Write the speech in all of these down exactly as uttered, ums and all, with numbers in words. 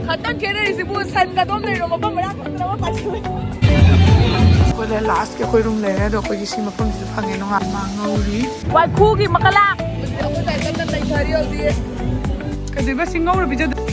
ꯈꯇꯪ ꯈꯦꯠꯅꯔꯤꯁꯤꯕꯨ ꯁꯟꯒ ꯑꯗꯨꯝ ꯂꯩꯔꯣ, ꯃꯐꯝ ꯃꯔꯥꯡ ꯈꯪꯗꯅ ꯑꯃ ꯄꯥꯏꯁꯤꯜꯂꯦ꯫ ꯑꯩꯈꯣꯏ ꯂꯥꯁꯀꯤ ꯑꯩꯈꯣꯏ ꯔꯨꯝ ꯂꯩꯔꯦ, ꯑꯗꯣ ꯑꯩꯈꯣꯏꯒꯤ ꯁꯤ ꯃꯐꯝꯁꯤꯁꯨ ꯐꯪꯉꯦ, ꯅꯨꯡꯉꯥꯏ ꯃꯥ ꯉꯧꯔꯤ꯫ ꯋꯥꯏꯈꯨꯒꯤ ꯃꯀꯂꯥ꯫ ꯑꯩꯈꯣꯏ ꯇꯥꯏꯞꯇ ꯅꯩꯊꯔꯤ ꯍꯧꯖꯤꯛ꯫ ꯀꯩꯗꯧꯕ ꯁꯤ ꯉꯧꯔ ꯄꯤꯖꯗꯣꯏ?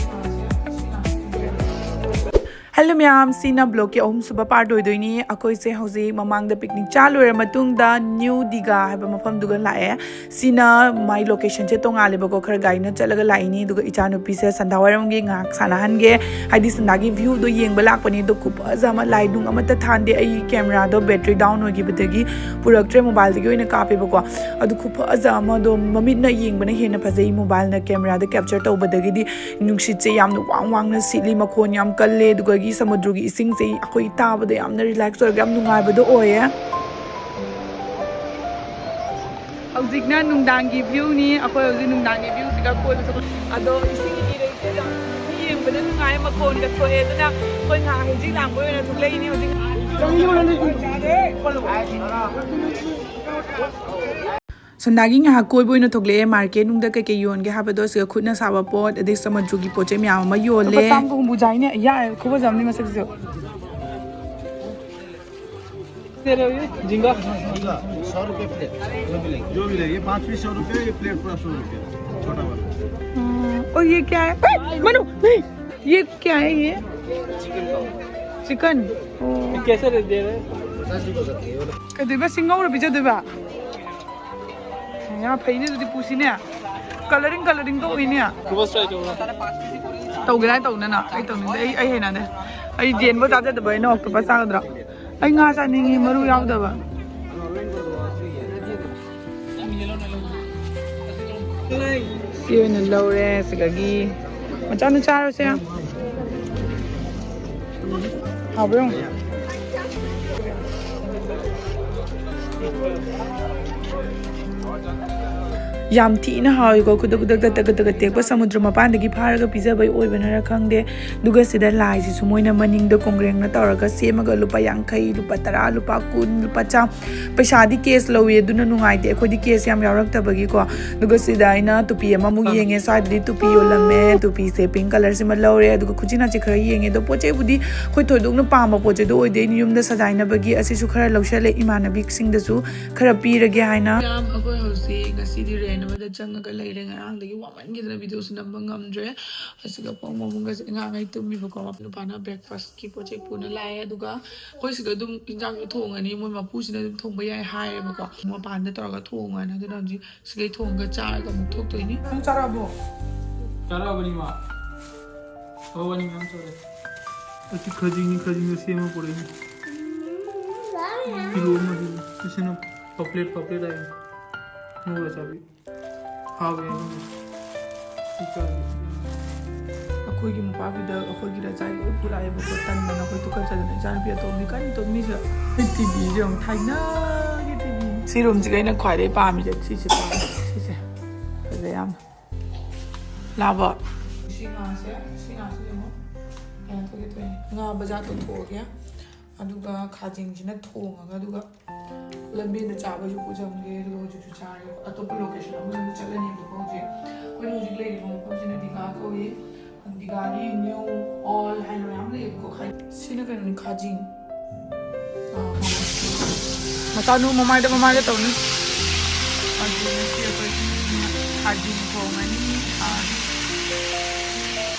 ꯍꯜꯂꯣ ꯃꯌꯥꯝ, ꯁꯤꯅ ꯕ꯭ꯂꯣꯒꯀꯤ ꯑꯍꯨꯝꯁꯨꯕ ꯄꯥꯔꯠ ꯑꯣꯏꯗꯣꯏꯅꯤ꯫ ꯑꯩꯈꯣꯏꯁꯦ ꯍꯧꯖꯤꯛ ꯃꯃꯥꯡꯗ ꯄꯤꯛꯅꯤꯛ ꯆꯥ ꯂꯣꯏꯔ ꯃꯇꯨꯡꯗ ꯅ꯭ꯌꯨ ꯗꯤꯒꯥ ꯍꯥꯏꯕ ꯃꯐꯝꯗꯨꯒ ꯂꯥꯛꯑꯦ꯫ ꯁꯤꯅ ꯃꯥꯏ ꯂꯣꯀꯦꯁꯟꯁꯦ ꯇꯣꯡꯉꯥꯜꯂꯦꯕꯀꯣ, ꯈꯔ ꯒꯥꯔꯤꯅ ꯆꯠꯂꯒ ꯂꯥꯛꯏꯅꯤ꯫ ꯑꯗꯨꯒ ꯏꯆꯥꯅꯨꯄꯤꯁꯦ ꯁꯟꯗꯥ ꯋꯥꯏꯔꯝꯒꯤ ꯉꯥꯏꯍꯥꯛ ꯁꯥꯟꯅꯍꯟꯒꯦ, ꯍꯥꯏꯗꯤ ꯁꯟꯗꯥꯒꯤ ꯚ꯭ꯌꯨꯗꯣ ꯌꯦꯡꯕ ꯂꯥꯛꯄꯅꯦ꯫ ꯑꯗꯣ ꯈꯨꯐꯖ ꯑꯃ, ꯂꯥꯏ ꯅꯨꯡ ꯑꯃꯠꯇ ꯊꯥꯟꯗꯦ꯫ ꯑꯩ ꯀꯦꯃꯦꯔꯥꯗꯣ ꯕꯦꯇ꯭ꯔꯤ ꯗꯥꯎꯟ ꯑꯣꯏꯈꯤꯕꯗꯒꯤ ꯄꯨꯔꯛꯇ꯭ꯔꯦ, ꯃꯣꯕꯥꯏꯜꯗꯒꯤ ꯑꯣꯏꯅ ꯀꯥꯞꯄꯦꯕꯀꯣ꯫ ꯑꯗꯨ ꯈꯨꯐꯖ ꯑꯃ, ꯑꯗꯣ ꯃꯃꯤꯠꯅ ꯌꯦꯡꯕꯅ ꯍꯦꯟꯅ ꯐꯖꯩ ꯃꯣꯕꯥꯏꯜꯅ ꯀꯦꯃꯦꯔꯥꯗ ꯀꯦꯞꯆꯔ ꯇꯧꯕꯗꯒꯤꯗꯤ꯫ ꯅꯨꯡꯁꯤꯠꯁꯦ ꯌꯥꯝꯅ ꯋꯥꯡ ꯋꯥꯡꯅ ꯁꯤꯠꯂꯤ, ꯃꯈꯣꯟ ꯌꯥꯝ ꯀꯜꯂꯦ, ꯑꯗꯨꯒꯒꯤ ꯁꯃꯨꯗ꯭ꯔꯒꯤ ꯏꯁꯤꯡꯁꯦ ꯑꯩꯈꯣꯏ ꯇꯥꯕꯗ ꯌꯥꯝꯅ ꯔꯤꯂꯦꯛꯁ ꯑꯣꯏꯔꯒ ꯌꯥꯝ ꯅꯨꯡꯉꯥꯏꯕꯗꯣ ꯑꯣꯏꯌꯦ꯫ ꯍꯧꯖꯤꯛꯅ ꯅꯨꯡꯗꯥꯡꯒꯤ ꯚ꯭ꯌꯨꯅꯤ, ꯑꯩꯈꯣꯏ ꯍꯧꯖꯤꯛ ꯅꯨꯡꯗꯥꯡꯒꯤ ꯚ꯭ꯌꯨꯁꯤꯒ ꯀꯣꯏꯕ ꯆꯠꯄ꯫ ꯑꯗꯣ ꯏꯁꯤꯡꯒꯤ ꯏꯔꯩꯁꯦ ꯌꯥꯝ ꯌꯦꯡꯕꯗ ꯅꯨꯡꯉꯥꯏ, ꯃꯈꯣꯟꯒ ꯊꯣꯛꯑꯦ꯫ ꯑꯗꯨꯅ ꯑꯩꯈꯣꯏ ꯉꯥꯏꯍꯥꯛ ꯍꯩꯖꯤꯡ ꯂꯥꯡꯕ ꯑꯣꯏꯅ ꯊꯣꯛꯂꯛꯏꯅꯦ ꯍꯧꯖꯤꯛ꯫ ꯁꯟꯗꯥꯒꯤ ꯉꯥꯏꯍꯥꯛ ꯀꯣꯏꯕ ꯑꯣꯏꯅ ꯊꯣꯛꯂꯛꯑꯦ꯫ ꯃꯥꯔꯀꯦꯠ ꯅꯨꯡꯗ ꯀꯩꯀꯩ ꯌꯣꯟꯒꯦ ꯍꯥꯏꯕꯗꯣ, ꯁꯤꯗ ꯈꯨꯠꯅ ꯁꯥꯕ ꯄꯣꯠ, ꯑꯗꯩ ꯁꯃꯨꯗ꯭ꯔꯒꯤ ꯄꯣꯠ ꯆꯩ ꯃꯌꯥꯝ ꯑꯃ ꯌꯣꯜꯂꯦ꯫ ꯂꯨꯄꯥ ꯆꯥꯝꯃꯒ ꯍꯨꯝꯐꯨ ꯖꯥꯏꯅꯦ꯫ ꯌꯥꯔꯦ, ꯈꯨꯐꯖꯕꯅꯤ ꯃꯁꯛꯁꯤꯁꯨ꯫ दे रहे हो ये झींगा? झींगा, सौ रुपये प्लेट, जो भी लेंगे। जो भी लेंगे, पाँच पीस सौ रुपये, ये प्लेट पूरा सौ रुपये, छोटा वाला। हम्म, और ये क्या है? ए, मनु, नहीं, ये क्या है ये? चिकन। ओ। ये कैसे रेट दे रहे हैं? पचास रुपये करके, ये वाला। ꯀꯩꯗꯧꯕ, ꯁꯤ ꯉꯧꯔ ꯄꯤꯖꯗꯣꯏꯕ? ꯌꯥꯝ ꯐꯩꯅꯦ ꯑꯗꯨꯗꯤ, ꯄꯨꯁꯤꯅꯦ꯫ Colouring, colouring ꯇꯧꯏꯅꯦ꯫ ꯇꯧꯒꯦꯔꯥ ꯍꯥꯏ ꯇꯧꯅꯅ꯫ ꯑꯩ ꯇꯧꯅꯤꯡꯗꯦ, ꯑꯩ, ꯑꯩ ꯍꯩꯅꯗꯦ꯫ ꯑꯩ ꯌꯦꯟꯕ ꯆꯥꯖꯗꯕ, ꯑꯩꯅ ꯑꯣꯛꯇꯣꯄꯁ ꯆꯥꯒꯗ꯭ꯔꯣ? ꯑꯩ ꯉꯥ ꯆꯥꯅꯤꯡꯉꯤ, ꯃꯔꯨ ꯌꯥꯎꯗꯕ꯫ ꯁꯤ ꯑꯣꯏꯅ ꯂꯧꯔꯦ ꯁꯤꯗꯒꯤ꯫ ꯃꯆꯥꯅꯨ ꯆꯥꯔꯣꯁꯦ꯫ ꯍꯥꯎꯕ꯭ꯔꯣ ꯌꯦꯡꯉꯣ꯫ ꯌꯥꯝ ꯊꯤꯅ ꯍꯥꯎꯏꯀꯣ꯫ ꯈꯨꯗꯛ ꯈꯨꯗꯛꯇ ꯇꯒꯠ ꯇꯒꯠ ꯇꯦꯛꯄ ꯁꯃꯨꯗ꯭ꯔ ꯃꯄꯥꯟꯗꯒꯤ ꯐꯥꯔꯒ ꯄꯤꯖꯕꯩ ꯑꯣꯏꯕꯅꯔ ꯈꯪꯗꯦ꯫ ꯑꯗꯨꯒ ꯁꯤꯗ ꯂꯥꯏꯁꯤꯁꯨ ꯃꯣꯏꯅ ꯃꯅꯤꯡꯗ ꯀꯣꯡꯒ꯭ꯔꯦꯡꯅ ꯇꯧꯔꯒ ꯁꯦꯝꯃꯒ ꯂꯨꯄꯥ ꯌꯥꯡꯈꯩ, ꯂꯨꯄꯥ ꯇꯔꯥ, ꯂꯨꯄꯥ ꯀꯨꯟ, ꯂꯨꯄꯥ ꯆꯥꯝ, ꯄꯩꯁꯥꯗꯤ ꯀꯦꯁ ꯂꯧꯏ꯫ ꯑꯗꯨꯅ ꯅꯨꯡꯉꯥꯏꯇꯦ, ꯑꯩꯈꯣꯏꯗꯤ ꯀꯦꯁ ꯌꯥꯝ ꯌꯥꯎꯔꯛꯇꯕꯒꯤꯀꯣ꯫ ꯑꯗꯨꯒ ꯁꯤꯗ ꯑꯩꯅ ꯇꯨꯄꯤ ꯑꯃꯃꯨꯛ ꯌꯦꯡꯉꯦ꯫ ꯁ꯭ꯋꯥꯏꯗꯗꯤ ꯇꯨꯄꯤ ꯌꯣꯜꯂꯝꯃꯦ꯫ ꯇꯨꯄꯤꯁꯦ ꯄꯤꯡ ꯀꯂꯔꯁꯤꯃ ꯂꯧꯔꯦ꯫ ꯑꯗꯨꯒ ꯈꯨꯖꯤ ꯅꯥꯆꯤ ꯈꯔ ꯌꯦꯡꯉꯦ꯫ ꯑꯗꯣ ꯄꯣꯠ ꯆꯩꯕꯨꯗꯤ ꯑꯩꯈꯣꯏ ꯊꯣꯏꯗꯣꯛꯅ ꯄꯥꯝꯕ ꯄꯣꯠ ꯆꯩꯗꯣ ꯑꯣꯏꯗꯦ꯫ ꯑꯩꯅ ꯌꯨꯝꯗ ꯁꯖꯥꯏꯅꯕꯒꯤ ꯑꯁꯤꯁꯨ ꯈꯔ ꯂꯧꯁꯜꯂꯦ꯫ ꯏꯃꯥꯟꯅꯕꯤꯁꯤꯡꯗꯁꯨ ꯈꯔ ꯄꯤꯔꯒꯦ ꯍꯥꯏꯅ꯫ ꯌꯥꯝ, ꯑꯩꯈꯣꯏ ꯍꯧꯖꯤꯛ ꯉꯁꯤꯗꯤ ꯔꯦꯟ ꯑꯃꯗ ꯆꯪꯉꯒ ꯂꯩꯔꯦ꯫ ꯉꯔꯥꯡꯗꯒꯤ ꯋꯥꯃꯟꯈꯤꯗꯅ ꯚꯤꯗꯤꯑꯣꯁꯨ ꯅꯝꯕ ꯉꯝꯗ꯭ꯔꯦ꯫ ꯑꯁꯤꯒ ꯄꯨꯡ ꯃꯃꯨꯡꯒꯁꯦ ꯑꯉꯥꯡꯈꯩ ꯇꯨꯝꯃꯤꯕꯀꯣ꯫ ꯅꯨꯄꯥꯅ ꯕ꯭ꯔꯦꯛꯐꯥꯁꯀꯤ ꯄꯣꯠ ꯆꯩ ꯄꯨꯅ ꯂꯥꯛꯑꯦ꯫ ꯑꯗꯨꯒ ꯑꯩꯈꯣꯏ ꯁꯤꯗ ꯑꯗꯨꯝ ꯏꯟꯖꯥꯡꯁꯨ ꯊꯣꯡꯉꯅꯤ, ꯃꯣꯏ ꯃꯄꯨꯁꯤꯅ ꯑꯗꯨꯝ ꯊꯣꯡꯕ ꯌꯥꯏ ꯍꯥꯏꯌꯦꯕꯀꯣ꯫ ꯃꯄꯥꯟꯗ ꯇꯧꯔꯒ ꯊꯣꯡꯉꯣ ꯍꯥꯏꯅ꯫ ꯑꯗꯨꯅ ꯍꯧꯖꯤꯛ ꯁꯤꯗꯩ ꯊꯣꯡꯉꯒ ꯆꯥꯔꯒ ꯑꯃꯨꯛ ꯊꯣꯛꯇꯣꯏꯅꯤ꯫ ꯅꯪ ꯆꯥꯔꯛꯑꯕꯣ? ꯆꯥꯔꯛꯑꯕꯅꯤ, ꯏꯃꯥ꯫ ꯑꯧ, ꯑꯅꯤ ꯃꯌꯥꯝ ꯆꯥꯔꯦ꯫ ꯑꯁꯤ ꯈꯖꯤꯡꯅꯤ, ꯈꯖꯤꯡꯗꯣ ꯁꯦꯝꯃ ꯄꯨꯔꯛꯏꯅꯤ꯫ ꯀꯤꯂꯣ ꯑꯃ ꯍꯦꯜꯂꯦ꯫ ꯑꯁꯤꯅ ꯄꯥꯄ꯭ꯂꯦꯠ, ꯄꯥꯄ꯭ꯂꯦꯠ ꯍꯥꯏꯅꯤ꯫ ꯉꯧꯔ ꯆꯥꯕꯤ꯫ ꯍꯥꯎꯋꯦ ꯑꯗꯨꯝ꯫ ꯁꯤ ꯆꯥꯒꯦ꯫ ꯑꯩꯈꯣꯏꯒꯤ ꯃꯄꯥꯛꯇꯨꯗ ꯑꯩꯈꯣꯏꯒꯤ ꯔꯖꯥꯏ ꯂꯣꯏ ꯄꯨꯔꯛꯑꯦꯕꯀꯣ꯫ ꯇꯟꯗꯅ ꯑꯩꯈꯣꯏ ꯇꯨꯀꯠꯆꯗꯅ ꯏꯆꯥꯅꯨꯄꯤ ꯑꯇꯣꯝꯕꯤ ꯀꯟꯅ ꯇꯨꯝꯃꯤꯁꯦ꯫ ꯑꯩ ꯇꯤꯚꯤꯁꯦ ꯑꯃꯨꯛ ꯊꯥꯏꯅꯒꯤ ꯇꯤꯚꯤ꯫ ꯁꯤ ꯔꯨꯝꯁꯤꯒ ꯑꯩꯅ ꯈ꯭ꯋꯥꯏꯗꯒꯤ ꯄꯥꯝꯃꯤꯁꯦ ꯁꯤꯁꯦ ꯄꯥꯝꯃꯦ꯫ ꯁꯤꯁꯦ ꯐꯖꯩ ꯌꯥꯝꯅ꯫ ꯂꯥꯕ꯫ ꯁꯤ ꯉꯥꯁꯦ, ꯁꯤ ꯉꯥꯁꯦ ꯌꯦꯡꯉꯣ꯫ ꯀꯩꯅꯣ ꯇꯧꯒꯦ ꯇꯧꯔꯤꯅꯦ꯫ ꯉꯥ ꯕꯖꯥꯔ ꯇꯧꯊꯣꯛꯑꯒꯦ꯫ ꯑꯗꯨꯒ ꯈꯥꯖꯤꯡꯁꯤꯅ ꯊꯣꯡꯉꯒ, ꯑꯗꯨꯒ ꯂꯝꯕꯦꯟꯗ ꯆꯥꯕꯁꯨ ꯄꯨꯖꯝꯒꯦ꯫ ꯑꯗꯨꯒ ꯍꯧꯖꯤꯛꯁꯨ ꯆꯥꯔꯦ꯫ ꯑꯇꯣꯞꯄ ꯂꯣꯀꯦꯁꯟ ꯑꯃꯗ ꯑꯃꯨꯛ ꯆꯠꯂꯅꯦꯕꯀꯣ꯫ ꯍꯧꯖꯤꯛ ꯑꯩꯈꯣꯏꯅ ꯍꯧꯖꯤꯛ ꯂꯩꯔꯤꯕ ꯃꯐꯝꯁꯤꯅ ꯗꯤꯒꯥ ꯀꯧꯏ꯫ ꯗꯤꯒꯥꯒꯤ ꯅ꯭ꯌꯨ ꯑꯣꯜ ꯍꯥꯏꯅ ꯃꯌꯥꯝ ꯂꯩꯌꯦꯕꯀꯣ꯫ ꯈꯥ-, ꯁꯤꯅ ꯀꯩꯅꯣꯅꯤ, ꯈꯥꯖꯤꯡ꯫ ꯑꯥ, ꯃꯆꯥꯅꯨ ꯃꯃꯥꯏꯗ, ꯃꯃꯥꯏꯗ ꯇꯧꯅꯤ꯫ ꯑꯗꯨ ꯉꯁꯤ ꯑꯩꯈꯣꯏ ꯈꯥꯖꯤꯡ ꯊꯣꯡꯉꯅꯤ꯫ ꯑꯥ,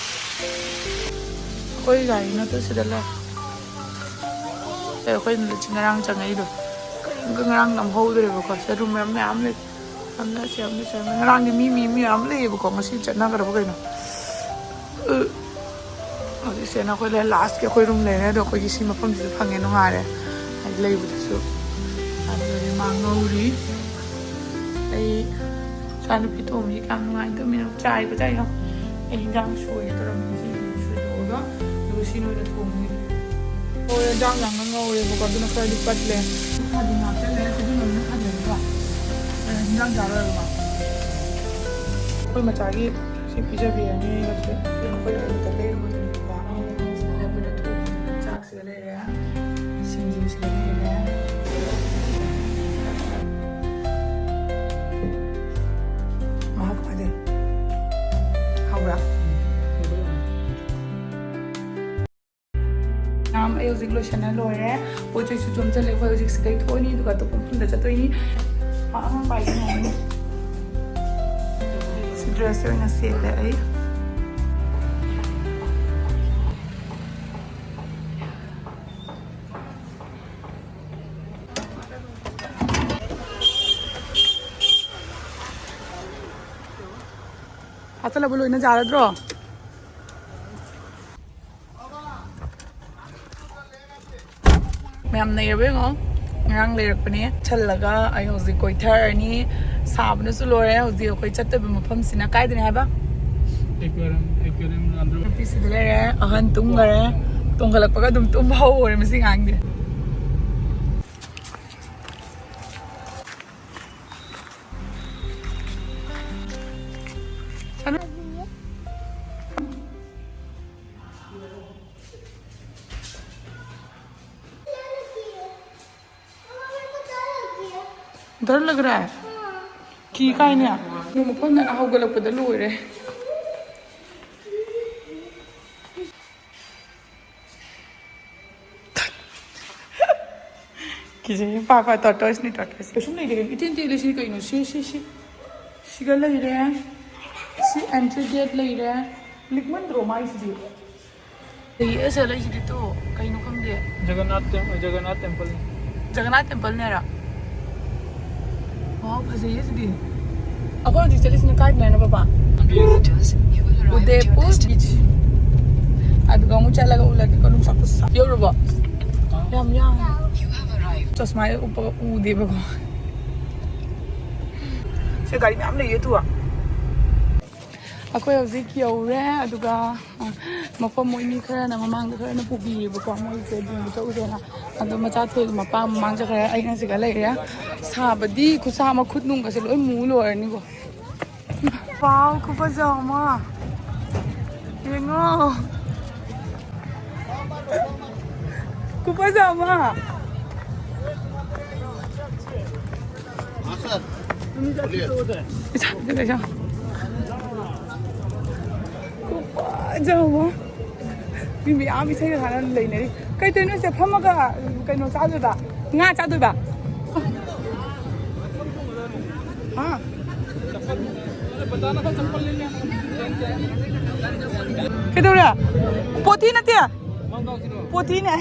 ꯑꯩꯈꯣꯏ ꯒꯥꯔꯤ ꯅꯠꯇꯦ ꯁꯤꯗ ꯂꯩ꯫ ꯑꯩꯈꯣꯏꯅ ꯉꯔꯥꯡ ꯆꯪꯉꯛꯏꯗꯣ ꯀꯔꯤꯝꯇ ꯉꯔꯥꯡ ꯅꯝꯍꯧꯗ꯭ꯔꯦꯕꯀꯣ꯫ ꯁꯦ ꯔꯨꯝ ꯃꯌꯥꯝ, ꯃꯌꯥꯝ ꯂꯩ꯫ ꯌꯥꯝꯅ ꯁꯦꯝꯅ ꯁꯦꯝꯅ ꯉꯔꯥꯡꯗꯤ ꯃꯤ, ꯃꯤ, ꯃꯤ ꯃꯌꯥꯝ ꯂꯩꯌꯦꯕꯀꯣ꯫ ꯉꯁꯤ ꯆꯠꯅꯈ꯭ꯔꯕ ꯀꯩꯅꯣ꯫ ꯎ꯫ ꯍꯧꯖꯤꯛꯁꯦ ꯅꯈꯣꯏ ꯂꯩ ꯂꯥꯁꯀꯤ ꯑꯩꯈꯣꯏ ꯔꯨꯝ ꯂꯩꯔꯦ꯫ ꯑꯗꯣ ꯑꯩꯈꯣꯏꯒꯤ ꯁꯤ ꯃꯐꯝꯁꯤꯁꯨ ꯐꯪꯉꯦ, ꯅꯨꯡꯉꯥꯏꯔꯦ꯫ ꯍꯥꯏꯗꯤ ꯂꯩꯕꯗꯨꯁꯨ꯫ ꯑꯗꯨꯗꯤ ꯃꯥ ꯉꯧꯔꯤ꯫ ꯑꯩ ꯏꯆꯥꯅꯨꯄꯤ ꯇꯣꯝꯕꯤ ꯀꯌꯥꯝ ꯅꯨꯡꯉꯥꯏꯅ ꯇꯨꯝꯃꯤꯅꯣ꯫ ꯆꯥꯏꯕ ꯆꯥꯏ ꯌꯥꯝ꯫ ꯑꯩ ꯍꯤꯟꯖꯥꯡ ꯁꯣꯏꯒꯦ ꯇꯧꯔꯝꯃꯤ꯫ ꯁꯤ ꯁꯣꯏꯗꯣꯛꯑꯒ ꯑꯗꯨꯒ ꯁꯤꯅ ꯑꯣꯏꯅ ꯊꯣꯡꯉꯅꯤ꯫ ꯍꯣꯏ, ꯍꯤꯟꯖꯥꯡ ꯌꯥꯝꯅ ꯉꯧꯔꯦꯕꯀꯣ꯫ ꯑꯗꯨꯅ ꯈꯔꯗꯤ ꯄꯠꯂꯦ꯫ ꯈꯥꯗꯤ ꯉꯥꯛꯇ ꯂꯩꯔꯦ꯫ ꯁꯤꯗꯤ ꯂꯣꯏꯅ ꯈꯥꯗꯦꯕꯀꯣ꯫ ꯑꯗꯨꯅ ꯍꯤꯟꯖꯥꯡ ꯆꯥꯔꯣꯏꯕ꯫ ꯑꯩꯈꯣꯏ ꯃꯆꯥꯒꯤ ꯁꯤ ꯄꯤꯖꯕꯤꯔꯅꯤ ꯉꯁꯤ꯫ ꯑꯩꯈꯣꯏ ꯑꯗꯨꯗ ꯂꯩꯔꯨꯕꯗꯨꯅꯦꯕꯀꯣ꯫ ꯁꯤꯗ ꯂꯩꯔꯛꯄꯗ ꯊꯣꯡ ꯆꯥꯛꯁꯤꯗ ꯂꯩꯔꯦ꯫ ꯁꯤꯡꯖꯨꯁꯤꯗ ꯂꯩꯔꯦ꯫ ꯃꯍꯥꯎ ꯀꯃꯥꯏ ꯇꯧꯋꯤ? ꯍꯥꯎꯕ꯭ꯔꯥ? ꯃꯌꯥꯝ, ꯑꯩ ꯍꯧꯖꯤꯛ ꯂꯣꯏꯁꯟꯅ ꯂꯣꯏꯔꯦ꯫ ꯄꯣꯠ ꯆꯩꯁꯨ ꯆꯣꯝꯁꯤꯜꯂꯦ꯫ ꯑꯩꯈꯣꯏ ꯍꯧꯖꯤꯛ ꯁꯤꯗꯩ ꯊꯣꯛꯑꯅꯤ, ꯑꯗꯨꯒ ꯑꯇꯣꯞꯄ ꯃꯐꯝꯗ ꯆꯠꯇꯣꯏꯅꯤ꯫ ꯑ, ꯑꯉꯥꯡ ꯄꯥꯏꯒꯦ ꯉꯝꯃꯅꯤ꯫ ꯁꯤ ꯗ꯭ꯔꯦꯁꯁꯦ ꯑꯣꯏꯅ ꯁꯦꯠꯂꯦ ꯑꯩ꯫ ꯍꯥꯞꯆꯜꯂꯕ ꯂꯣꯏꯅ ꯌꯥꯔꯗ꯭ꯔꯣ? ꯃꯌꯥꯝ ꯅꯩꯔꯕ ꯌꯦꯡꯉꯣ꯫ ꯉꯔꯥꯡ ꯂꯩꯔꯛꯄꯅꯦ꯫ ꯆꯠꯂꯒ ꯑꯩ ꯍꯧꯖꯤꯛ ꯀꯣꯏꯊꯔꯅꯤ꯫ ꯁꯥꯕꯅꯁꯨ ꯂꯣꯏꯔꯦ꯫ ꯍꯧꯖꯤꯛ ꯑꯩꯈꯣꯏ ꯆꯠꯇꯣꯏꯕ ꯃꯐꯝꯁꯤꯅ ꯀꯥꯏꯗꯅꯤ ꯍꯥꯏꯕ? Aquarium, aquarium under. ꯅꯨꯄꯤꯁꯤꯗ ꯂꯩꯔꯦ꯫ ꯑꯍꯟ ꯇꯨꯝꯈꯔꯦ꯫ ꯇꯣꯡꯈꯠꯂꯛꯄꯒ ꯑꯗꯨꯝ ꯇꯨꯝꯕ ꯍꯧꯔꯦ ꯃꯁꯤ ꯉꯥꯡꯗꯤ꯫ डर लग रहा है? ꯀꯤ ꯀꯥꯏꯅꯦ? ꯃꯐꯝꯗ ꯍꯧꯒꯠꯂꯛꯄꯗ ꯂꯣꯏꯔꯦ꯫ ꯀꯤꯖꯩ꯫ ꯄꯥ, ꯄꯥ, tortoise ꯅꯤ, tortoise꯫ ꯀꯩꯁꯨꯝ ꯂꯩꯇꯦ ꯀꯩꯅꯣ꯫ ꯏꯇꯦꯟ ꯇꯦꯜꯂꯤꯁꯤꯗꯤ ꯀꯩꯅꯣ? ꯁꯤ, ꯁꯤ, ꯁꯤ꯫ ꯁꯤꯒ ꯂꯩꯔꯦ꯫ ꯁꯤ entry gate ꯂꯩꯔꯦ꯫ ꯂꯤꯛꯃꯟꯗ꯭ꯔꯣ ꯃꯥꯏꯁꯤꯗꯤ? ꯂꯩꯌꯦ, ꯑꯁ, ꯂꯩꯁꯤꯗꯤ ꯇꯨ꯫ ꯀꯩꯅꯣ ꯈꯪꯗꯦ꯫ ꯖꯒꯟꯅꯥꯊ ꯇꯦꯝ-, ꯖꯒꯟꯅꯥꯊ temple ꯅꯤ꯫ ꯖꯒꯟꯅꯥꯊ temple ꯅꯦꯔꯥ? ꯋꯥꯎ, ꯐꯖꯩꯌꯦ ꯁꯤꯗꯤ꯫ ꯑꯩꯈꯣꯏ ꯍꯧꯖꯤꯛ ꯆꯠꯂꯤꯁꯤꯅ ꯀꯥꯏꯗꯅꯣ ꯍꯥꯏꯅ, ꯕꯕꯥ? Meters, you will arrive at your Udaipur destination. Beach꯫ ꯑꯗꯨꯒ ꯑꯃꯨꯛ ꯆꯠꯂꯒ ꯎꯠꯂꯒꯦꯀꯣ, ꯅꯨꯡꯁꯥ ꯈꯨꯁꯥ꯫ ꯌꯧꯔꯕꯣ? ꯌꯥꯝ ꯌꯥꯡꯉꯦ꯫ You have arrived. ꯆꯁꯃꯥ ꯎꯞꯄꯒ ꯎꯗꯦꯕꯀꯣ꯫ ꯁꯤ ꯒꯥꯔꯤ ꯃꯌꯥꯝ ꯂꯩꯌꯦ ꯇꯨ꯫ ꯑꯩꯈꯣꯏ ꯍꯧꯖꯤꯛ ꯌꯧꯔꯦ, ꯑꯗꯨꯒ, ꯑ, ꯃꯐꯝ ꯃꯣꯏ ꯃꯤ ꯈꯔꯅ ꯃꯃꯥꯡꯗ ꯈꯔꯅ ꯄꯨꯕꯤꯌꯦꯕꯀꯣ, ꯃꯣꯏꯁꯦ ꯌꯦꯡꯕ ꯆꯠꯂꯨꯁꯦꯅ꯫ ꯑꯗꯣ ꯃꯆꯥ ꯊꯣꯏꯒ ꯃꯄꯥ ꯃꯃꯥꯡ ꯆꯠꯈ꯭ꯔꯦ, ꯑꯩꯅ ꯁꯤꯗ ꯂꯩꯔꯦ꯫ ꯁꯥꯕꯗꯤ ꯈꯨꯠꯁꯥ ꯑꯃ, ꯈꯨꯠ ꯅꯨꯡꯒꯁꯦ ꯂꯣꯏ ꯃꯨ ꯂꯣꯏꯔꯅꯤꯀꯣ꯫ Wow, ꯈꯨꯐꯖ ꯑꯃ꯫ ꯌꯦꯡꯉꯣ꯫ ꯈꯨꯐꯖ ꯑꯃ꯫ ꯈꯨꯐꯖ ꯑꯃ꯫ ꯃꯤ ꯃꯌꯥꯝ ꯏꯁꯩꯒ ꯁꯛꯅ ꯂꯩꯅꯔꯤ꯫ ꯀꯩ ꯇꯧꯔꯤꯅꯣ ꯁꯦ? ꯐꯝꯃꯒ ꯀꯩꯅꯣ ꯆꯥꯗꯣꯏꯕ? ꯉꯥ ꯆꯥꯗꯣꯏꯕ? ꯍꯥ? ꯀꯩꯗꯧꯔꯦ? ꯄꯣꯊꯤ ꯅꯠꯇꯦ꯫ ꯄꯣꯊꯤꯅꯦ꯫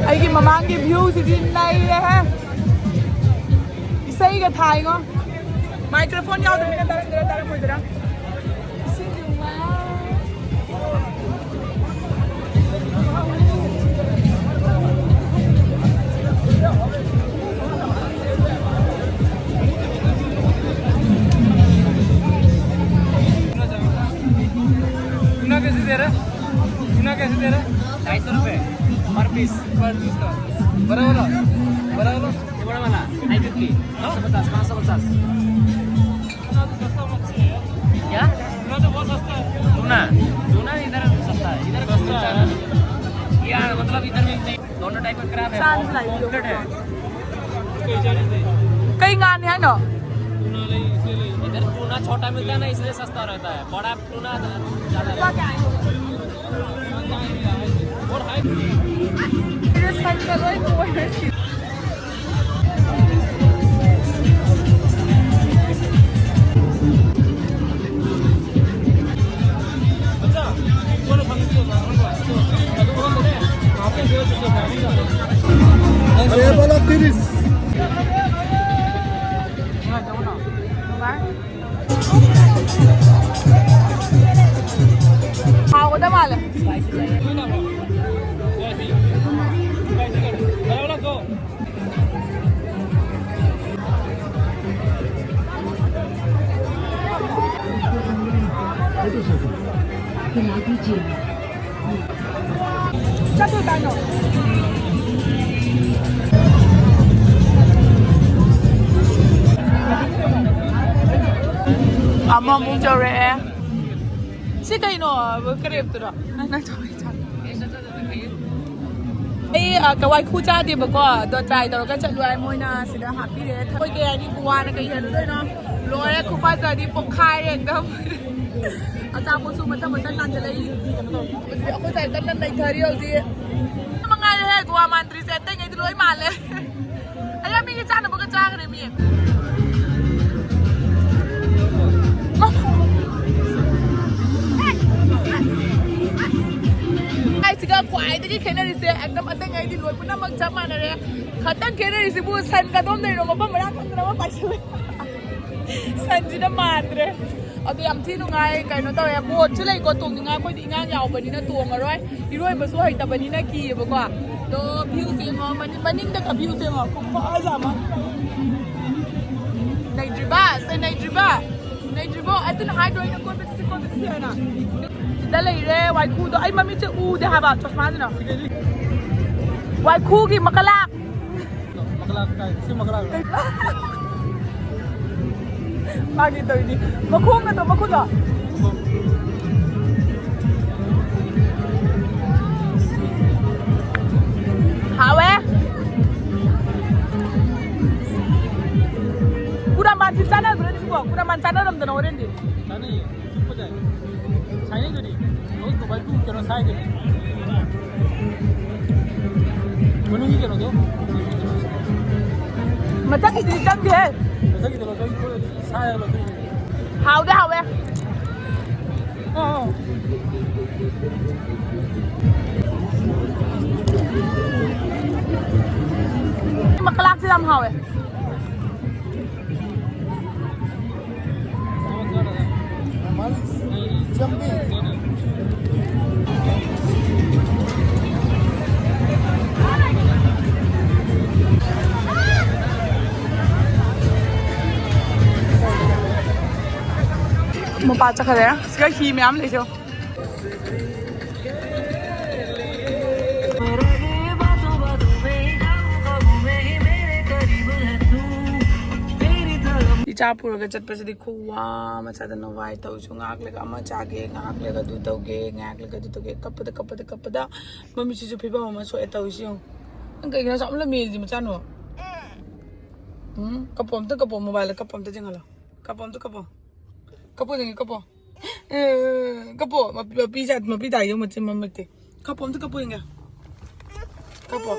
ꯑꯩꯒꯤ ꯃꯃꯥꯡꯒꯤ view ꯁꯤꯗꯤ ꯅꯩꯔꯦꯍꯦ꯫ ꯏꯁꯩꯒ ꯊꯥꯏꯉꯣ꯫ Microphone ꯌꯥꯎꯗꯕꯅꯤꯅ ꯇꯥꯔꯝꯗꯣꯏꯔꯥ ꯇꯥꯔꯝꯃꯣꯏꯗꯣꯏꯔꯥ? टूना कैसे दे रहा है? टूना कैसे दे रहा है? ढाई सौ रुपये per piece। Per piece का। बड़ा वाला? बड़ा वाला? ये बड़ा वाला, ढाई फिफ्टी। हाँ? पाँच सौ पचास, पाँच सौ पचास। टूना तो सस्ता मच्छी है यार। क्या? टूना तो बहुत सस्ता है। टूना? टूना इधर सस्ता है, इधर सस्ता है। यार, मतलब, इधर भी नहीं, दोनों टाइप का क्रैब है। चांद फ्राई भी पॉम्फ्रेट है। कई जाने थे। कई गाने हैं ना? टूना नहीं, इसलिए नहीं। इधर टूना छोटा मिलता है ना, इसलिए सस्ता रहता है। बड़ा टूना ज्यादा रहता है। और हाई ꯆꯠꯂꯨ ꯀꯩꯅꯣ꯫ ꯑꯃꯃꯨꯛ ꯌꯧꯔꯛꯑꯦ꯫ ꯁꯤ ꯀꯩꯅꯣ? ꯀꯔꯦꯞꯇꯨꯔꯣ? ꯅꯪ ꯇꯧꯔꯤ ꯆꯥꯠ꯫ ꯑꯩ, ꯑ, ꯀ-, ꯋꯥꯏꯈꯨ ꯆꯥꯗꯦꯕꯀꯣ, ꯑꯗꯣ try ꯇꯧꯔꯒ ꯆꯠꯂꯨ ꯍꯥꯏ, ꯃꯣꯏꯅ ꯁꯤꯗ ꯍꯥꯞꯄꯤꯔꯦ꯫ ꯑꯩꯈꯣꯏ ꯀꯩ ꯍꯥꯏꯅꯤ, ꯒꯣꯋꯥꯅ ꯀꯩ ꯍꯦꯜꯂꯨꯗꯣꯏꯅꯣ? ꯂꯣꯏꯔꯦ, ꯈꯨꯐꯖꯗꯤ ꯄꯣꯛꯈꯥꯏꯔꯦ ꯑꯦꯛꯗꯝ꯫ ꯑꯆꯥꯄꯣꯠꯁꯨ ꯃꯊꯪ ꯃꯊꯪ ꯂꯥꯟꯁꯤꯜꯂꯛꯏ꯫ ꯑꯩꯈꯣꯏ ꯁ꯭ꯋꯥꯏ ꯀꯟꯅ ꯅꯩꯊꯔꯤ ꯍꯧꯖꯤꯛ꯫ ꯃꯉꯥꯏꯔꯦꯍꯦ, ꯒꯣꯋꯥ ꯃꯥꯟꯗ꯭ꯔꯤꯁꯦ, ꯑꯇꯩꯉꯩꯗꯤ ꯂꯣꯏ ꯃꯥꯜꯂꯦ꯫ ꯑꯩ ꯃꯤꯒꯤ ꯆꯥꯅꯕꯒ ꯆꯥꯈ꯭ꯔꯦ ꯃꯤ꯫ ꯍꯥꯏꯁꯤꯒ ꯈ꯭ꯋꯥꯏꯗꯒꯤ ꯈꯦꯠꯅꯔꯤꯁꯦ, ꯑꯦꯛꯗꯝ ꯑꯇꯩꯉꯩꯗꯤ ꯂꯣꯏ ꯄꯨꯝꯅꯃꯛ ꯆꯞ ꯃꯥꯟꯅꯔꯦ꯫ ꯈꯇꯪ ꯈꯦꯠꯅꯔꯤꯁꯤꯕꯨ ꯁꯟ ꯀꯗꯣꯝꯗꯩꯅꯣ ꯃꯐꯝ ꯃꯔꯥꯡ ꯈꯪꯗꯅ ꯑꯃ ꯄꯥꯏꯁꯤꯜꯂꯦ꯫ ꯁꯟꯁꯤꯅ ꯃꯥꯟꯗ꯭ꯔꯦ꯫ ꯑꯗꯨ ꯌꯥꯝ ꯊꯤ ꯅꯨꯡꯉꯥꯏ, ꯀꯩꯅꯣ ꯇꯧꯋꯦ, ꯕꯣꯠꯁꯨ ꯂꯩꯀꯣ ꯇꯣꯡꯅꯤꯡꯉꯥꯏ, ꯑꯩꯈꯣꯏꯗꯤ ꯏꯉꯥꯡ ꯌꯥꯎꯕꯅꯤꯅ ꯇꯣꯡꯉꯔꯣꯏ, ꯏꯔꯣꯏꯕꯁꯨ ꯍꯩꯇꯕꯅꯤꯅ ꯀꯤꯌꯦꯕꯀꯣ꯫ ꯑꯗꯣ ꯚ꯭ꯌꯨꯁꯦ ꯌꯦꯡꯉꯣ, ꯃꯅꯤꯡ-, ꯃꯅꯤꯡꯗ ꯚ꯭ꯌꯨꯁꯦ ꯌꯦꯡꯉꯣ, ꯈꯨꯐꯖ ꯑꯃ꯫ ꯅꯩꯗ꯭ꯔꯤꯕ, ꯁꯦ ꯅꯩꯗ꯭ꯔꯤꯕ, ꯅꯩꯗ꯭ꯔꯤꯕꯣ? ꯑꯗꯨꯅ ꯍꯥꯏꯗ꯭ꯔꯣ ꯑꯩꯅ ꯀꯣꯏꯕ ꯆꯠꯁꯤ, ꯀꯣꯏꯕ ꯆꯠꯁꯤ ꯍꯥꯏꯅ? ꯁꯤꯗ ꯂꯩꯔꯦ ꯋꯥꯏꯈꯨꯗꯣ, ꯑꯩ ꯃꯃꯤꯠꯁꯦ ꯎꯗꯦ ꯍꯥꯏꯕ ꯆꯣꯁꯃꯥꯁꯤꯅ꯫ ꯋꯥꯏꯈꯨꯒꯤ ꯃꯀꯂꯥꯛ꯫ ꯃꯀꯂꯥꯛ ꯀꯥꯏ? ꯁꯤ ꯃꯀꯂꯥꯛ꯫ ꯐꯥꯒꯤ ꯇꯧꯔꯤꯅꯤ꯫ ꯃꯈꯣꯡꯒꯗꯣ, ꯃꯈꯨꯠꯂꯣ? ꯍꯥꯎꯋꯦ꯫ ꯀꯨꯔꯥꯃꯥꯟꯁꯤ ꯆꯥꯟꯅꯗ꯭ꯔꯣ ꯁꯤꯕꯣ? ꯀꯨꯔꯥꯃꯥꯟ ꯆꯥꯟꯅꯔꯝꯗꯅ ꯍꯣꯔꯦꯟꯗꯤ꯫ ꯆꯥꯅꯩꯌꯦ꯫ ꯆꯨꯞꯄꯗ ꯁꯥꯏꯅꯩꯗꯨꯗꯤ꯫ ꯍꯧꯖꯤꯛ ꯃꯣꯕꯥꯏꯜ ꯀꯩꯅꯣ ꯁꯥꯏꯗꯨꯗꯤ꯫ ꯃꯅꯨꯡꯒꯤ ꯀꯩꯅꯣꯗꯣ꯫ ꯃꯊꯛꯀꯤꯗꯨꯗꯤ ꯆꯪꯗꯦꯍꯦ꯫ ꯃꯊꯛꯀꯤꯗꯣ ꯂꯧꯊꯣꯛ-, ꯁꯥꯏꯔꯒ ꯂꯧꯊꯣꯛꯏꯅꯦ꯫ ꯍꯥꯎꯗꯤ ꯍꯥꯎꯋꯦ꯫ ꯑꯣ, ꯑꯣ꯫ ꯃꯀꯂꯥꯛꯁꯦ ꯌꯥꯝ ꯍꯥꯎꯋꯦ꯫ ꯃꯄꯥ ꯆꯠꯈ꯭ꯔꯦ꯫ ꯁꯤꯒ ꯍꯤ ꯃꯌꯥꯝ ꯂꯩꯁꯦ꯫ ꯏꯆꯥ ꯄꯨꯔꯒ ꯆꯠꯄꯁꯤꯗꯤ ꯈꯨꯋꯥ ꯑꯃ ꯆꯥꯗꯅ ꯋꯥꯏ ꯇꯧꯔꯤꯁꯨ꯫ ꯉꯥꯏꯍꯥꯛ ꯂꯩꯒ ꯑꯃ ꯆꯥꯒꯦ, ꯉꯥꯏꯍꯥꯛ ꯂꯩꯒ ꯑꯗꯨ ꯇꯧꯒꯦ, ꯉꯥꯏꯍꯥꯛ ꯂꯩꯒ ꯑꯗꯨ ꯇꯧꯒꯦ꯫ ꯀꯞꯄꯗ ꯀꯞꯄꯗ ꯀꯞꯄꯗ ꯃꯃꯤꯠꯁꯤꯁꯨ ꯐꯤꯕꯝ ꯑꯃ ꯁꯣꯛꯑꯦ ꯇꯧꯔꯤꯁꯤ ꯌꯦꯡꯉꯨ꯫ ꯅꯪ ꯀꯩꯒꯤꯅꯣ ꯑꯁꯨꯛ ꯌꯥꯝꯅ ꯃꯦꯜꯂꯤꯁꯤ ꯃꯆꯥꯅꯣ? ꯎꯝ, ꯀꯞꯄꯣ, ꯑꯝꯇ ꯀꯞꯄꯣ, ꯃꯣꯕꯥꯏꯜꯗ ꯀꯞꯄꯣ, ꯑꯝꯇ ꯌꯦꯡꯍꯜꯂꯣ꯫ ꯀꯞꯄꯣ, ꯑꯝꯇ ꯀꯞꯄꯣ꯫ ꯀꯞꯄꯣ ꯌꯦꯡꯒꯦ, ꯀꯞꯄꯣ꯫ ꯑꯦ, ꯀꯞꯄꯣ꯫ ꯃꯄꯤ, ꯃꯄꯤ ꯖꯥꯠ, ꯃꯄꯤ ꯇꯥꯏꯗꯣ ꯃꯆꯤꯟ ꯃꯃꯤꯠꯇꯤ꯫ ꯀꯞꯄꯣ, ꯑꯝꯇ ꯀꯞꯄꯣ ꯌꯦꯡꯒꯦ꯫ ꯀꯞꯄꯣ꯫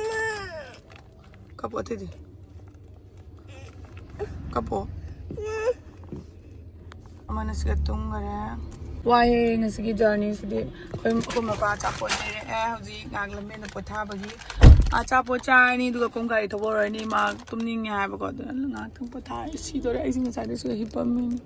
ꯀꯞꯄꯣ ꯑꯇꯩꯗꯤ꯫ ꯀꯞꯄꯣ꯫ ꯑꯃꯅ ꯁꯤꯒ ꯇꯨꯝꯈꯔꯦ꯫ ꯋꯥꯏꯌꯦ ꯉꯁꯤꯒꯤ ꯖꯔꯅꯤꯁꯤꯗꯤ꯫ ꯑꯩꯈꯣꯏ, ꯑꯩꯈꯣꯏ ꯃꯄꯥ ꯑꯆꯥꯄꯣꯠ ꯂꯩꯔꯛꯑꯦ꯫ ꯍꯧꯖꯤꯛ ꯉꯥꯏꯍꯥꯛ ꯂꯝꯕꯦꯟꯗ ꯄꯣꯊꯥꯕꯒꯤ ꯑꯆꯥꯄꯣꯠ ꯆꯥꯔꯅꯤ, ꯑꯗꯨꯒ ꯀꯣꯡ ꯒꯥꯔꯤ ꯊꯧꯕ ꯍꯧꯔꯅꯤ꯫ ꯃꯥ ꯇꯨꯝꯅꯤꯡꯉꯦ ꯍꯥꯏꯕꯀꯣ, ꯑꯗꯨꯅ ꯉꯥꯏꯍꯥꯛꯇꯪ ꯄꯣꯊꯥꯔꯦ꯫ ꯁꯤꯗꯣꯔꯦ, ꯑꯩꯁꯦ ꯉꯁꯥꯏꯗꯩ ꯁꯤꯗ ꯍꯤꯞꯄꯝꯃꯤꯅꯤ꯫